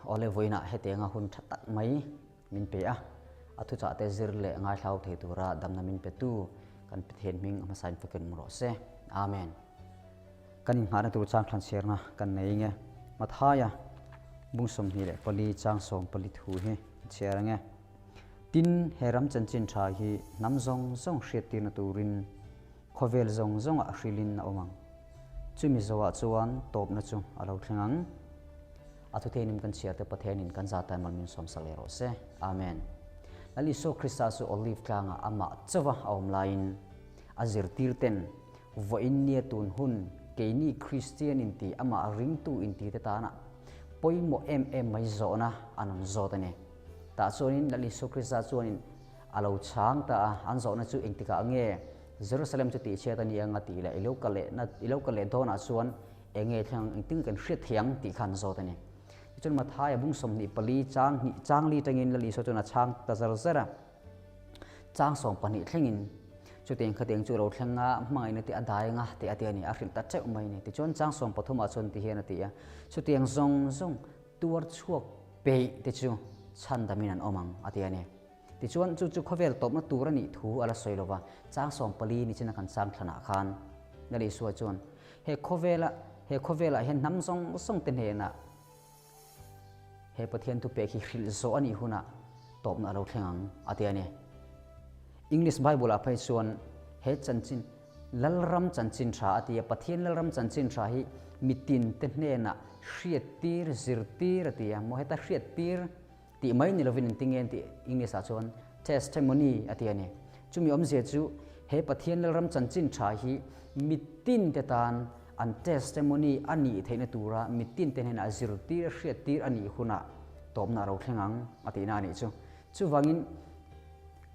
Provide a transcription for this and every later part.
Awle vawiinah hetianga hun tha tak mai min pe a, a thuchah te zir leh ngaithlau thei tura damna min petu kan Pathian hming a hmasain fakin awm rawh se. Amen. Kan inngahna tur chang thlanchhiarna kan nei nge? Mathaia bung 24 chang 14 thu hi a chhiar ange. Tin, he ram chanchin tha hi hnam zawng zawng hriattirna turin khawvel zawng zawngah hrilhin a awm ang. Chumi zoah chuan tawpna chu a lo thleng ang. A thutheinim kan chhiarte Pathianin kan za taimal min sawmsak leh rawh se. Amen. Lal Isua Krista chu Olive tlangah amah chauha a awm laiin a zirtirten Vawiin nia tun hun keini Kristian inti amah ringtu inti te tana pawimawh em em mai zawhna an rawn zawt a ni. Tah chuanin Lal Isua Krista chuanin a lo chhang ta a, an zawhna chu engtikah nge Jerusalem chu tihchhiat a ni ang a tih leh i lo kal leh na i lo kal leh dawnah chuan eng nge thleng ang engtin kan hriat thei ang tih kha an zawt a ni. Tichuan Mathaia bung 24 chang hnih chang li tangin Lal Isua chuan a chhang ta zar zar a. Chang 12 thlengin chutiang khatiang chu lo thleng a, hmangaihna te a dai anga tih a ti a ni, a hrilh ta teuh mai a ni. Tichuan chang 13 ah chuan ti hian a ti a, chutiang zawng zawng tuar chhuak peih te chu chhandamin an awm ang a ti a ni. Tichuan chu chu khawvel tawpna tur a nih thu a la sawi lo va, chang 14 ni chin a kan chang thlanah khan Lal Isua chuan he khawvela he khawvelah hian hnam zawng zawng te hnenah He Pathian thupek hi hrilh zawh a nih hunah tawpna a lo thleng ang, a ti a ni. English Bible-ah phei chuan he chanchin, Lalram chanchin tha a ti a, Pathian Lalram chanchin tha hi mitin te hnenah hriattir, zirtir a ti a, maw heta hriattir tih mai ni lovin engtin nge an tih English-ah chuan testimony a ti a ni. Chumi awmzia chu he Pathian Lalram chanchin tha hi mitin te tan An testimony a nih theihna tura mitin te hnenah zirtir hriattir a nih hunah tawpna a lo thleng ang a tihna a nih chu. Chuvangin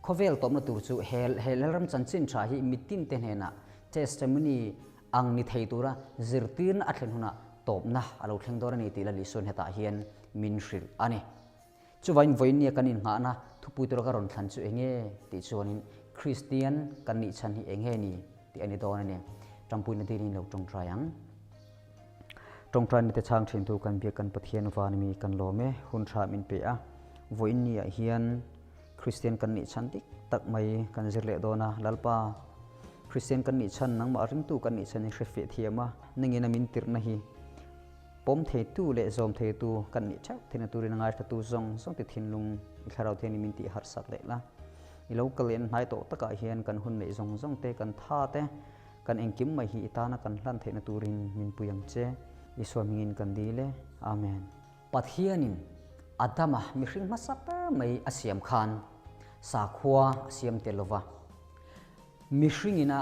khawvel tawpna tur chu he he Lalram chanchin tha hi mitin te hnenah testimony ang ni thei tura zirtirna a thlen hunah tawpna a lo thleng dawn a ni tih Lal Isuan hetah hian min hrilh a ni. Chuvangin vawiinnia kan inngahna thupui tura ka rawn thlan chu eng nge tih chuanin Kristian kan nih chhan hi eng nge ni tih a ni dawn a ni. Ṭampuina dilin lo ṭawngṭai ang. Ṭawngṭaina te chhang ṭhintu kan biak kan Pathian van mi kan lawm e, hun ṭha min pe a. Vawiinniah hian Kristian kan nih chhan dik tak mai kan zir leh dawn a, Lalpa, Kristian kan nih chhan nangmah ringtu kan nih chhan hi hrefiah thiam a, nangin a min tirhna hi Pawm theitu leh zawm theitu kan nih theuh theihna turin a ngaithlatu zawng zawng te thinlung i thlarau thian i min tih harhsak leh la. I lo kal en hnai tawh takah hian kan hun neih zawng zawng te, kan tha te, kan engkim mai hi i tana kan hlan theihna turin min pui ang che. Isua hmingin kan dil e. Amen. Pathianin Adama mihring hmasa ber mai a siam khan sakhua a siam tel lova. Mihringina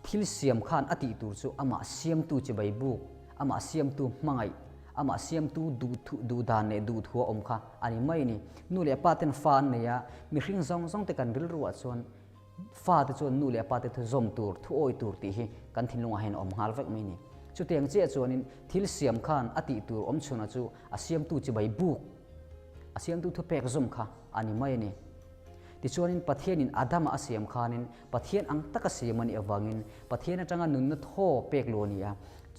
thil siam khan a tih tur chu amah siamtu chibai buk, amah siamtu hmangaih, amah siamtu duh dan leh duh thu a awm kha a ni mai a ni. Nu leh pa ten fa an nei a, mihring zawng zawng te kan rilruah chuan fa te chuan nu leh pa te thu zawm tur, thu awi tur tih hi kan thinlungah hian a awm nghal vek mai a ni. Chutiang chiah chuanin thil siam khan a tih tur awm chhunah chu a siamtu chibai buk, a siamtu thupek zawm kha a ni mai a ni. Tichuanin Pathianin Adama a siam khanin Pathian ang taka siam a nih avangin Pathian atanga nunna thaw pek lo a ni a,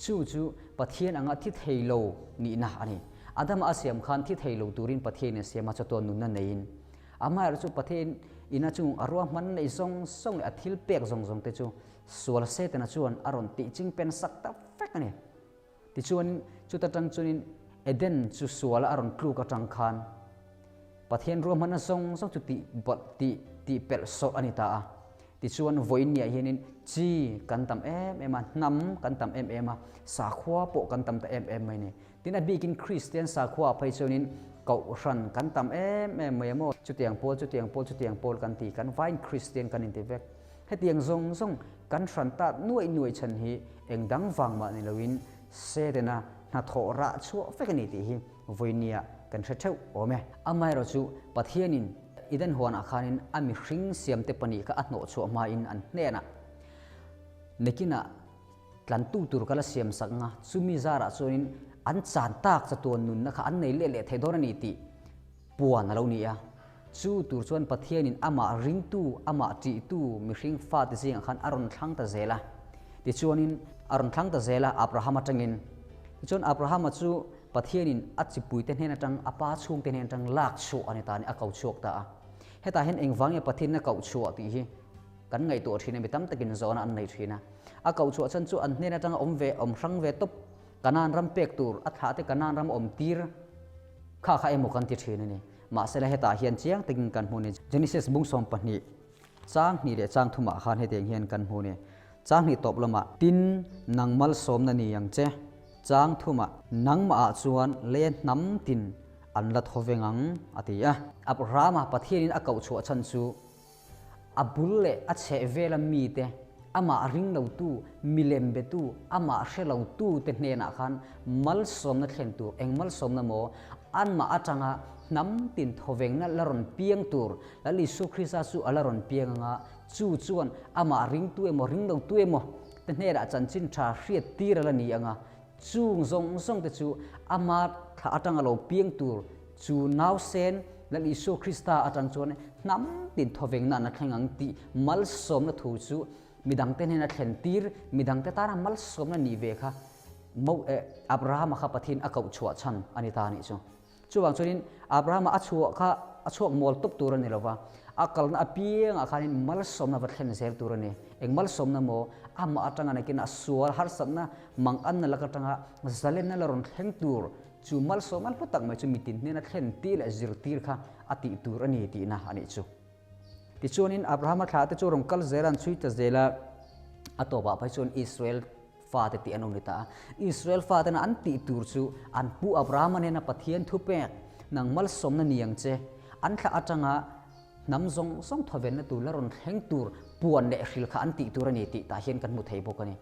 chu chu Pathian anga thi thei lo nihna a ni. Adama a siam khan thi thei lo turin Pathianin a siam a, chawtuan nunna neiin. Amaherawhchu chu Pathian ina chung a ruahman neih zawng zawng leh a thil pek zawng zawng te chu sual Setana chuan a rawn tih chingpen sak ta vek a ni. Tichuanin, chuta tang chuanin Eden chu suala a rawn tluk atang khan Pathian ruahmanna zawng zawng chu tih tih tih pelh sawh a ni ta a. Tichuan, vawiin niah hianin chi kan tam em em a, hnam kan tam em em a, sakhua pawh kan tam ta em em mai a ni. Tin, a bikin Kristian sakhua phei chuanin Kohhran kan tam em em mai a maw? Chutiang pawl, chutiang pawl, chutiang pawl kan ti, kan vain Kristian kan inti vek. Hetiang zawng zawng kan hran tat nuaih nuaih chhan hi eng dang vang mah ni loin Setana hnathawh rah chhuah vek a ni tih hi vawinia kan hre theuh awm e. Amaherawh chu Pathianin Eden huanah khanin a mihring siamte pahnih kha a hnawh chhuah hmain an hnenah Nekinah tlantu tur ka la siam sak anga chumi zarah chuanin an chan tak chatuan nunna kha an nei leh leh thei dawn a ni tih puan a lo ni a. Chu tur chuan Pathianin amah ringtu, amah ṭihtu mihring fate zingah khan a rawn thlang ta zel a. Tichuanin a rawn thlang ta zel a Abraham atangin. Tichuan Abrahama chu Pathianin a chipuite hnen atang, a pa chhungte hnen atang lak chhuah a ni ta a ni, a ko chhuak ta a. Hetah hian engvang nge Pathianin a koh chhuah tih hi kan ngaihtuah thin a, mi tam takin zawhna an nei thin a. A koh chhuah chhan chu an hnen atanga awm ve, awm hrang ve tawp, Kanaan ram pek tur, a thlah te Kanaan ram awm tir kha kha emaw kan ti thin a ni. Mahsela hetah hian chiang takin kan hmu a ni. Genesis bung 12 chang hnih leh chang thumah khan hetiang hian kan hmu a ni. Chang hnih tawp lamah, Tin, nang malsawmna ni ang che. Chang thumah, Nangmahah chuan lei hnam tin an la thaw veng ang, a ti a. Abrahama Pathianin a koh chhuah chhan chu a bul leh a chheh vela mite, amah ring lotu, milem betu, amah hre lotute hnenah khan malsawmna thlen tur, eng malsawmna maw, anmah atanga hnam tin thawvengna la rawn piang tur, Lal Isua Krista chu a la rawn piang anga, chu chuan amah ringtu emaw ring lotu emaw te hnenah chanchin tha hriat tir a la ni anga, chung zawng zawng te chu ama thla atanga lo piang tur chu nausen Lal Isua Krista atang chuan hnam tin thawvengna an la thleng ang tih malsawmna thu chu midangte hnena thlen tir, midangte tana malsawmna nih ve kha Mo eh Abrahama kha Pathian a koh chhuah chhan a ni ta a nih chu. Chuvang chuanin Abrahama a chhuah kha a chhuak mual tawp tur a ni lova, a kalna apiangah khanin malsawmna va thlen zel tur a ni. Eng malsawmna maw? Amah atanga nakin a sual harsatna manganna lak atanga zalenna la rawn thleng tur chu malsawmna hlu tak mai chu mitin hnena thlen tir leh zirtir kha a tih tur a ni tihna a nih chu. Tichuanin Abrahama thlah te chu rawn kal zel a, an chhui ta zel a, a tawpah phei chuan Israel fate tih an awm ni ta a. Israel fatena an tih tur chu an pu Abrahama nena Pathian thupek, nang malsawmna ni ang che, an thlah atanga hnam zawng zawng thawvenna tur la rawn thleng tur puan leh hril kha an tih tur a ni tih tah hian kan hmu thei bawk a ni.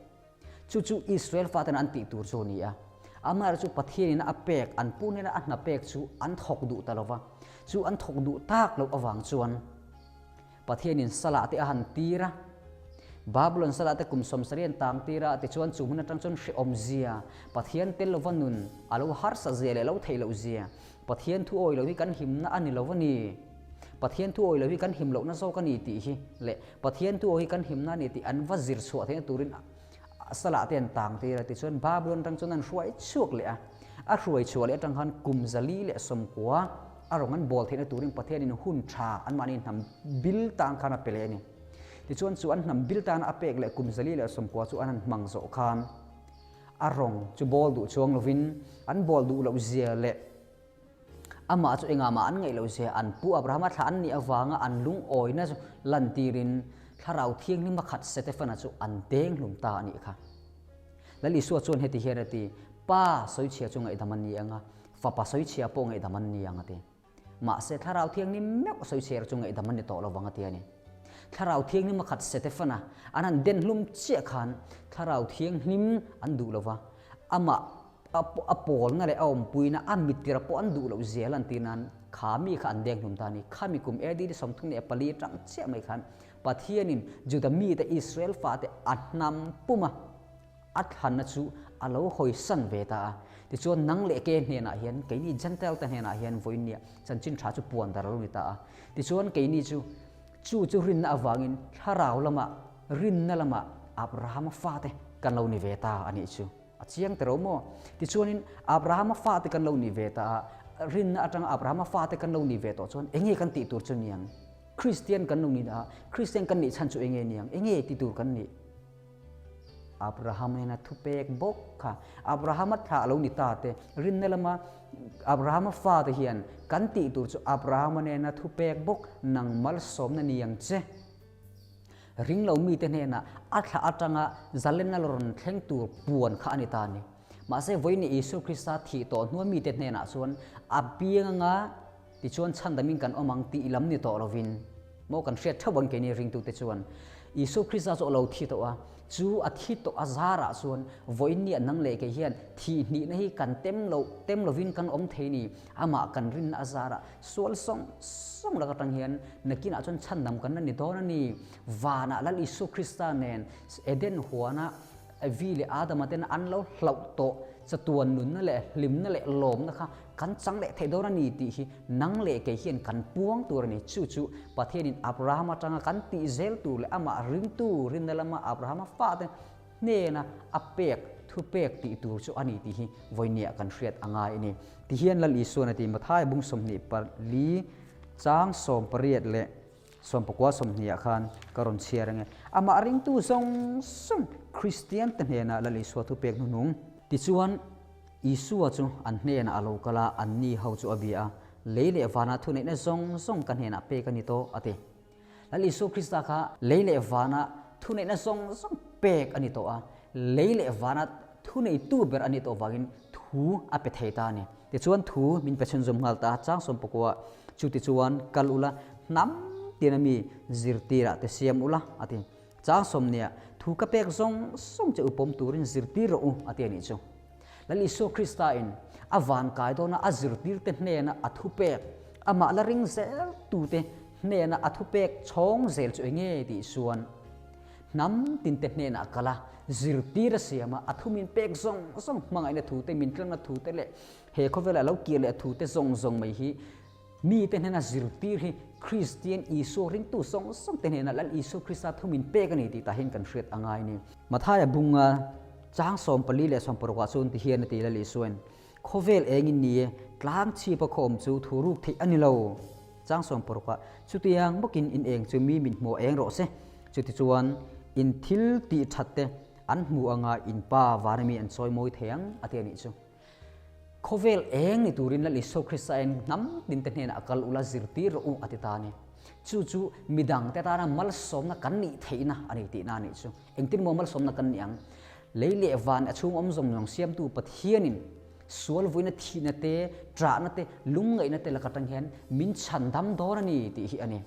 Chu chu Israel fatena an tih tur chu a ni a. Amaherawhchu chu Pathianin a pek, an pu nena a hna pek chu an thawk duh ta lo va. Chu an thawk duh tak loh avang chuan Pathianin salah te a han tir a, Babylon salah te kum 70 an tang tir a, tichuan chu hmun atang chuan hrehawm zia, Pathian tel lova nun a lo harsa zia leh lo theih loh zia, Pathian thu awi lo hi kan himna a ni lo a ni, Pathian thu awi lo hi kan him lohna zawk a ni tih hi leh Pathian thu awi hi kan himna a ni tih an va zir chhuah theihna turin salah te an tang tir a, tichuan Babylon atang chuan an hruai chhuak leh a, a hruai chhuah leh atang khan kum 490 A rawng an bawl theihna turin Pathianin hun tha anmahni hnam bil tan khan a pe leh a ni. Tichuan chu an hnam bil tana a pek leh kum 490 chu an han hmang zawh khan a rawng chu bawl duh chuang lovin an bawl duh loh zia leh amah chu engah mah an ngaih loh zia an pu Abrahama thlah an nih avanga an lungawina chu lantirin Thlarau Thianghlim a khat Setefana chu an deng hlum ta a nih kha. Lal Isua chuan heti hian a ti, Pa sawichhia chu ngaihdam an ni ang a, Fapa sawichhia pawh ngaihdam an ni ang a ti. Mahse, Thlarau Thianghlim meuh sawichhiar chu ngaihdam an ni tawh lovang a ti a ni. Thlarau Thianghlim a khat Setefana an han den hlum chiah khan Thlarau Thianghlim an duh lova, amah a pawlna leh a awmpuina a mittir pawh an duh loh zel an tih nan kha mi kha an deng hlum ta a ni. Khami kum AD 34 atang chiah mai khan Pathianin Juda mite Israel fate a hnam pum a, a thlanna chu a lo hawisan ve ta a. Tichuan nang leh ke hnenah hian, keini Gentile te hnenah hian vawiinnia chanchin tha chu puan dar a lo ni ta a. Tichuan keini chu, chu chu rinna avangin thlarau lamah, rinna lamah Abrahama fate kan lo ni ve ta a nih chu. A chiang ta ro maw? Tichuanin Abrahama fate kan lo ni ve ta a, rinna atanga Abrahama fate kan lo ni ve tawh chuan enge kan tih tur chu niang? Kristian kan lo ni a, Kristian kan nih chhan chu enge niang? Enge ti tur kan nih? Abraham nena thupek bawk kha Abrahama thlah lo ni ta te, rinna lama Abrahama fate hian kan tih tur chu Abrahama nena thupek bawk nang malsawmna ni ang che. Ring lo mite hnenah a thlah atanga zalenna la rawn thleng tur puan kha a ni ta a ni. Mahse vawiin Isua Krista thih tawh hnua mite hnenah chuan a piang anga Tichuan chhandamin kan awm ang tih lam ni tawh lovin maw kan hriat theuh ang keini ringtute chuan Isua Krista chu a lo thi tawh a, chu a thi tawh a zarah chuan vawiin nia nang leh kei hian thih hnihna hi kan tem lo tem lovin kan awm thei ni, amah kan rinna a zarah sual sawng sawng lak atang hian nakinah chuan chhandam kan la ni dawn a ni. Vanah Lal Isua Krista nen Eden huana Evi leh Adama ten an lo hlauh tawh chatuan nunna leh hlimna leh lawmna kha kan chang leh theih dawn a ni tih hi nang leh kei hian kan puang tur a ni. Chu chu Pathianin Abraham atanga kan tih zel tur leh amah ringtu rinna lama Abrahama fate hnena a pek thupek tih tur chu a ni tih hi vawinia kan hriat a ngai a ni. Tihian Lal Isuan a ti, Mathai bung 24 chang 18 leh 19 20 ah khan ka rawn chhiar ange. Amah ringtu zawng zawng Kristian te hnenah Lal Isua thupek hnuhnung. Tichuan, Isua chu an hnenah a lo kal a, anni ho chu a bia a, Lei leh vanah thuneihna zawng zawng ka hnenah pek a ni tawh, a ti. Lal Isua Krista kha lei leh vana thuneihna zawng zawng pek a ni tawh a, lei leh vana thuneitu ber a nih tawh vangin thu a pe thei ta a ni. Tichuan thu min pe chhunzawm nghal ta a, chang 19 chutichuan kal ula hnam tina mi zirtirah te siam ula a ti. Chang 20 thu ka pek zawng zawng che u pawm turin zirtir rawh u a ti a nih chu. Lal Isua Krista in a van kai dawna a zirtirte hnena a thupek, amah la ring zel tute hnena a thupek chhawng zel chu enge tih chuan hnam tinte hnenah kal a, zirtir a siam a, a thu min pek zawng zawng hmangaihna thute, min tlangna thute leh he khawvela lo kir leh thute zawng zawng mai hi mite hnena zirtir hi Kristian Isua ringtu zawng zawng te hnena Lal Isua Krista thu min pek a ni tih tah hian kan hriat a ngai a ni. Mathaia bunga chang 14 leh 16 ah chuan ti hian a ti Lal Isuain, Khawvel engin ni e, tlang chhipa khaw awm chu thu ruk theih a ni lo. Chang 16 ah, Chutiang bawkin in eng chu mi min hmuh eng rawh se. Chutichuan in thil tih that te an hmu anga in pa vana mi an chawi mawi thei ang a ti a nih chu. Khawvel eng ni turin Lal Isua Krista in hnam tin te hnenah a kal ula zirtir rawh u a ti ta a ni. Chu chu midang te tana malsawmna kan nih theihna a ni tihna a nih chu. Engtin maw malsawmna kan nih ang? Lei leh van a chhung awm zawng zawng siamtu Pathianin sual vuina thihna te, ṭahna te, lungngaihna te lak aṭang hian min chhandam dawn a ni tih hi a ni.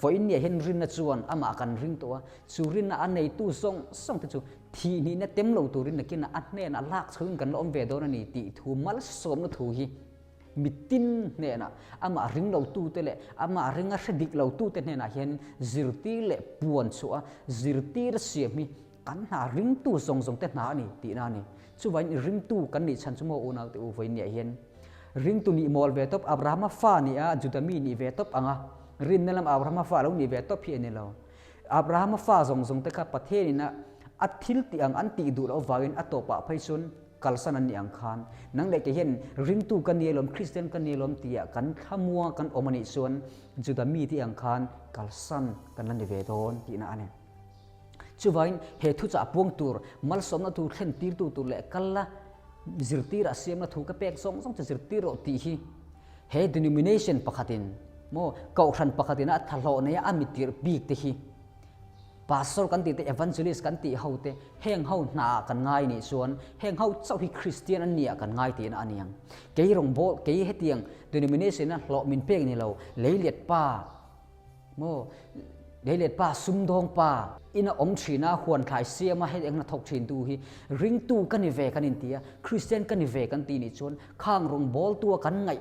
Vawiin nia hian rinna chuan amah kan ring tawh a, chu rinna a neitu zawng zawng te chu Thihhnihna tem lo turin nakinah a hnenah lak chhoin kan la awm ve dawn a ni tih thu malsawmna thu hi mitin hnenah, amah ring lotute leh amah ringa hre dik lotute hnenah hian zirtir leh puan chhuah a, zirtir a siam hi kan hna ringtu zawng zawng te hna a ni tihna a ni. Chuvangin i ringtu kan nih chhan chu maw unaute u vawiin hian ringtu nih mawl ve tawp, Abrahama fa nih a, Juda mi nih ve tawp anga rinna lam Abrahama fa lo nih ve tawp hi a ni lo. Abrahama fa zawng zawng te kha Pathianin a a thil tih ang an tih duh loh avangin a tawpah phei chuan kalsan an nih ang khan nang leh kei hian ringtu ka ni alawm, Kristian ka ni alawm tia kan thlamua kan awm a nih chuan Juda mi tih ang khan kalsan kan la ni ve dawn tihna a ni. Chuvangin he thuchah puang tur, malsawmna tur thlen tirtu tur leh kal la zirtir a siamna thu ka pek zawng zawng chu zirtir rawh tih hi He denomination pakhatin maw kohhran pakhatin a thahlawh neia a mitirh bik te hi pastor kan tih te evangelist kan tih ho te heng ho hna ah kan ngai nih chuan heng ho chauh hi Christian an nih ah kan ngai tihna a ni ang. Kei rawngbawl kei hetiang denomination a hlawh min pek ni lo leilet pa maw leilet pa sumdawng pa ina awm thin a huan thlai siam a hei engna thawk thin tu hi ringtu ka ni ve kan inti a Christian ka ni ve kan ti nih chuan Khang rawngbawltua kan ngaih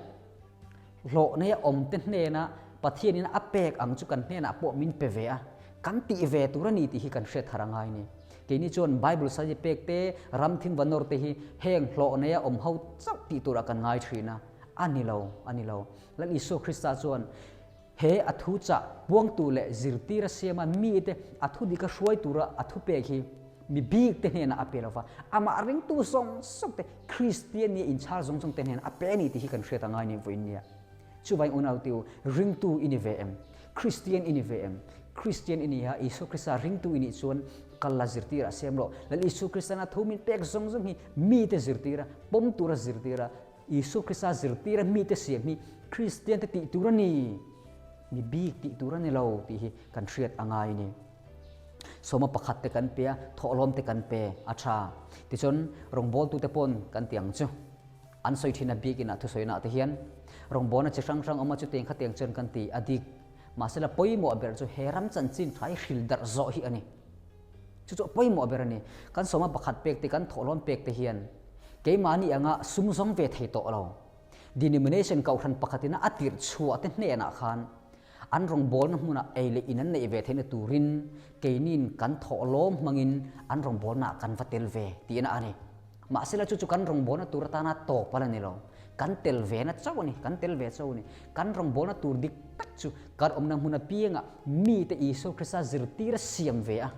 hlawh nei a awm te hnena Pathianin a pek ang chu kan hnenah pawh min pe ve a, kan tih ve tur a ni tih hi kan hriat thar a ngai ni. Keini chuan Bible study pek te, ram thim va nawr te hi heng hlawh nei a awm ho chauh tih turah kan ngai thin a, a ni lo, a ni lo. Lal Isua Krista chuan he a thu chah puangtu leh zirtir a siam a, mite a thu dik a hruai tura a thu pek hi Mi bik te hnenah a pe lo va, amah ringtu zawng zawng te, Kristian nia inchhar zawng zawng te hnenah a pe a ni tih hi kan hriat a ngai ni vawiin nia. Chuvangin unaute u, ringtu i ni ve em? Kristian i ni ve em? Kristian i ni a, Isua Krista ringtu i nih chuan kal la zirtir ah siam rawh. Lal Isua Kristan a thu min pek zawng zawng hi mite zirtir a, pawm tura zirtir a, Isua Krista zirtir a mite siam hi Kristian te tih tur a ni, mi bik tih tur a ni lo tih hi kan hriat a ngai a ni. Sawma pakhat te kan pe a, thawhlawm te kan pe a tha. Tichuan rawngbawltute pawn kan ti ang chu. An sawi thin a biakinn ah thusawina ah te hian rawngbawlna chi hrang hrang awm a chutiang khatiang chuan kan ti a dik. Mahsela pawimawh ber chu he ram chanchin tha hi hril darh zawh hi a ni. Chu chu a pawimawh ber a ni. Kan sawma pakhat pek te kan thawhlawm pek te hian keimahni anga sum zawng ve thei tawh lo. Denomination kohhran pakhatina a tirh chhuah te hnenah khan An rawngbawlna hmunah ei leh in an neih ve theihna turin keiniin kan thawhlawm hmangin an rawngbawlnaah kan va tel ve tihna a ni. Mahsela chu chu kan rawngbawlna tur atana tawp a la ni lo. Kan tel ve na chauh a ni, kan tel ve chauh a ni. Kan rawngbawlna tur dik tak chu kan awmna hmun apiangah mite Isua Krista zirtir a siam ve a.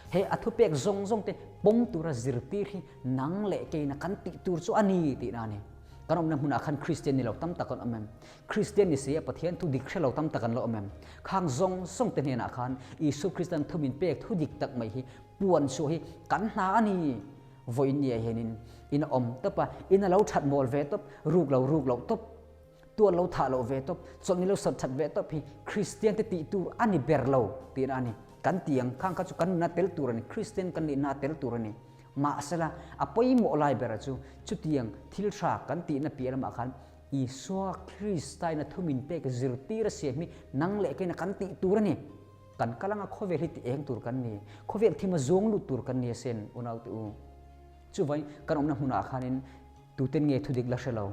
He a thupek zawng zawng te pawm tura zirtir hi nang leh keina kan tih tur chu a ni tihna a ni. Kan awmna hmunah khan Kristian ni lo tam tak an awm em? Kristian ni si a Pathian thu dik hre lo tam tak an la awm em? Khang zawng zawng te hnenah khan Isua Kristan thu min pek thu dik tak mai hi puan chhuah hi kan hna a ni. Vawiin ni ah hianin in a awm tawp a, in a lo that mawl ve tawp, ruk lo ruk loh tawp, tual lo thah loh ve tawp, chawlhni lo sawt that ve tawp hi Kristian te tih tur a ni ber lo tihna a ni. Kan ti ang khang kha chu kan nuna tel tur a ni, Kristian kan nihna tel tur a ni. Mahsela a pawimawh lai bera chu chutiang thil tha kan tihna piah lamah khan Isua Krista in a thu min pek zirtir a siam hi nang leh keina kan tih tur a ni. Kan kal anga khawvel hi ti eng tur kan ni, khawvel thim a zuang lut tur kan ni asin unaute u. Chuvai kan awmna hmunah khanin tuten nge thudik la hre lo,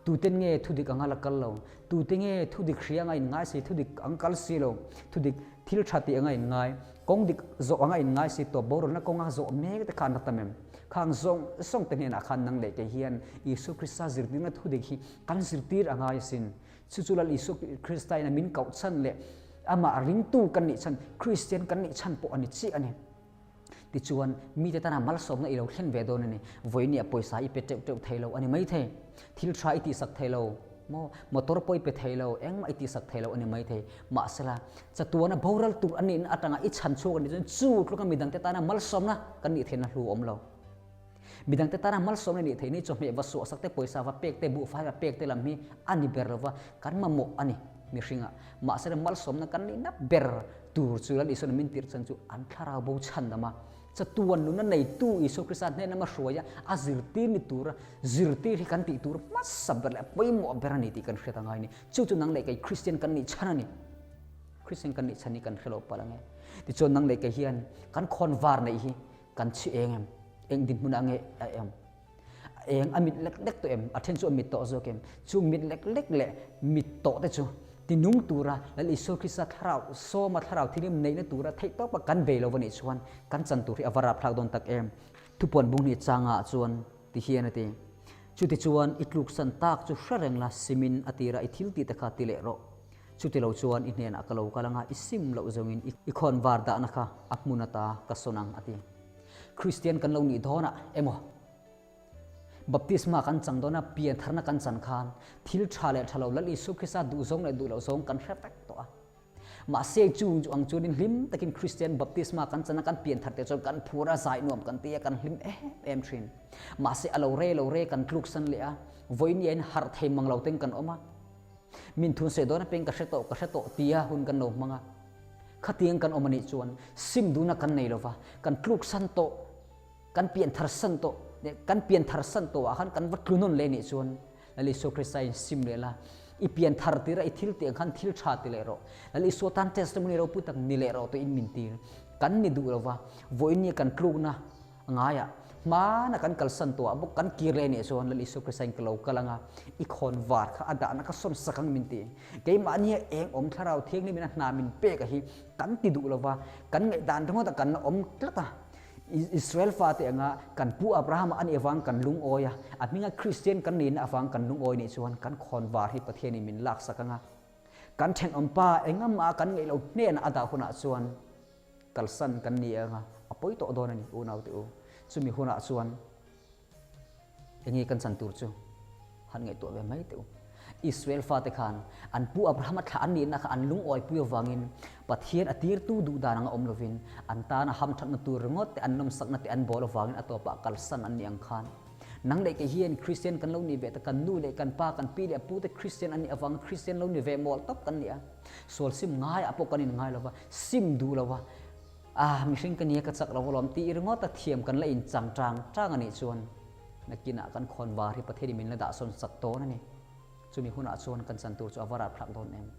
tuten nge thudik anga la kal lo, tute nge thudik hria anga in ngai si, thudik ang kal si lo, thudik thil tha tih anga in ngai, kawng dik zawh anga in ngai si tawp boralna kawnga zawh mek te kha an la tam em? Khang zawng zawng te hnenah khan nang leh kei hian Isua Krista zirtirna thudik hi kan zirtir a ngai asin. Chu chu Lal Isua Krista in a min koh chhan leh amah ringtu kan nih chhan, Kristian kan nih chhan pawh a ni chiah a ni. Tichuan, mite tana malsawmna i lo thlen ve dawn a ni. Vawinia pawisa i pe teuh teuh thei lo a ni maithei. Thil tha i tihsak thei lo maw? Motor pawh i pe thei lo, engmah i tihsak thei lo a ni maithei. Mahsela, chatuana boral tur a nihna atanga i chhan chhuak a nih chuan chu tluka midangte tana malsawmna kan nih theihna hlu a awm lo. Midangte tana malsawmna nih theih ni chawhmeh va suahsak te, pawisa va pek te, buhfai va pek te lam hi a ni ber lova, kan mamawh a ni mihringah. Mahse malsawmna kan nihna ber tur chu Lal Isua'n min tirh chan chu an thlarau bo chhan lam a, chatuan nunna neitu Isua Krista hnena hma hruaia a zirtir ni tura zirtir hi kan tih tur hmasa ber leh pawimawh ber a ni tih kan hriat a ngai a ni. Chu chu nang leh kei Kristian kan nih chhan a ni. Kristian kan nih chhan hi kan hre lo palh ang e. Tichuan nang leh kei hian kan khawn var neih hi Kan chhi eng em? Eng dinhmunah nge a em? A eng a mit lek lek tawh em? A then chu a mit tawh zawk em? Chu mit lek lek leh mit tawh te chu tinung tura Lal Isua Krista thlarau sawma thlarau thilim neihna tura theih tawpa kan bei lo va nih chuan kan chan tur hi a va rapthlak dawn tak em? Thupuan bung hnih changah chuan ti hian a ti, Chutichuan i tluksan tak chu hre reng la, simin a tira i thil tih te kha ti leh rawh. Chutilo chuan i hnenah ka lo kal anga i sim loh zawngin i khawn var dahna kha a hmun ata ka sawn ang a ti. Kristian kan lo nih dawnah emaw baptisma kan chang dawna piantharna kan chan khan thil tha leh tha lo Lal Isua Krista duh zawng leh duh loh zawng kan hre vek tawh a. Mahse chung chu ang chuanin hlim takin Kristian baptisma kan chana kan pianthar te chuan kan phur a zai nuam kan ti a kan hlim em em thin. Mahse a lo re lo re kan tluksan leh a, vawiin harh thei mang lo ten kan awm a. Min thun sawi dawn apiang ka hre tawh, ka hre tawh tia hun kan lo hmang a. Khatiang kan awm a nih chuan sim duhna kan nei lova, kan tluk san tawh, kan pian thar san tawh, kan pian thar san tawh ah khan kan va tlu nawn leh nih chuan Lal Isua Krista in sim leh la, i pian thar tir a, i thil tih ang khan thil tha ti leh rawh. Lal Isua tan testimony ropui tak ni leh rawh tiin min tir. Kan ni duh lova, vawiin ni kan tlukna Ngaiah, hmana kan kalsan tawhah bawk kan kir leh nih chuan Lal Isua Krista in ka lo kal anga i khawn var kha a dahna ka sawn sak ang min ti. Keimahnia eng awm thlarau thianghlim in a hna min pek a hi kan ti duh lova, kan ngaihdan ringawt a kan la awm tlat a. Israel fate anga kan pu Abraham a nih avang kan lungawi a, a hminga Kristian kan nihna avang kan lungawi nih chuan kan khawn var hi Pathian in min laksak anga kan thenawmpa engamaha kan ngaih lo hnenah a dah hunah chuan Kalsan kan ni anga a pawi tawh dawn a ni unau te u. Chumi hunah chuan enge kan chan tur chu han ngaihtuah ve mai teh u. Israel fate khan an pu Abraham a thlah an nihna kha an lungawi pui avangin Pathian a tirtu duh dan anga awm lovin an tana hamthatna tur ringawt te an nawmsakna te an bawl avangin a tawpah kalsan an nih ang khan Nang leh kei hian Kristian kan lo ni ve ta, kan nu leh kan pa, kan pi leh pu te Kristian an nih avanga Kristian lo ni ve mawl tawp kan ni a. Sual sim ngaiah pawh kan inngai lo va, sim duh lo va, ah mihring ka nia ka chak lo alawm tih ringawt a thiam kan la inchang tang tang a nih chuan nakinah kan khawn var hi Pathian in min la dah sawn chak dawn a ni. Chumi hunah chuan kan chan tur chu a va rapthlak dawn em?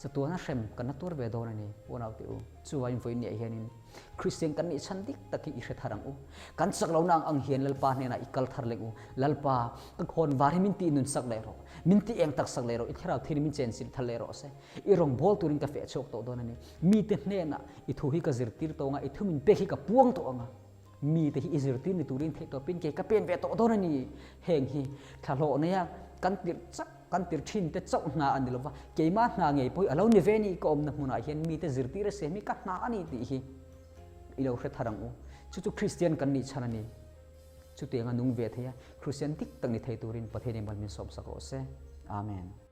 Chatuana hrem kan la tuar ve dawn a ni, unau teh u. Chuvain vawiin niah hianin Kristian kan nih chhan dik tak hi i hre thar ang u. Kan chak lohna ang ang hian Lalpa hnenah i kal thar leh u. Lalpa, ka khawn var hi min tih nun sak leh rawh. Min tih eng tak sak leh rawh. I thlarau thil min chenchilh thar leh rawh se. I rawngbâwl turin ka feh chhuak tawh dawn a ni. Mite hnenah i thu hi ka zirtir tawh ang a, i thu min pek hi ka puang tawh ang a. Mite hi i zirtir ni turin theihtawpin kei ka pen ve tawh dawn a ni. Heng hi thlahlawh neia kan tirh chak, kan tirh thin te chauh hna a ni lova, keimah hna ngei pawh hi a lo ni ve ni, ka awmna hmunah hian mite zirtir a siam hi ka hna a ni tih hi. I lo hre thar ang u. Chu chu Kristian kan nih chhan a ni. Chutianga nung ve thei a, Kristian dik tak ni thei turin Pathianin mal min sawmsak rawh se. Amen.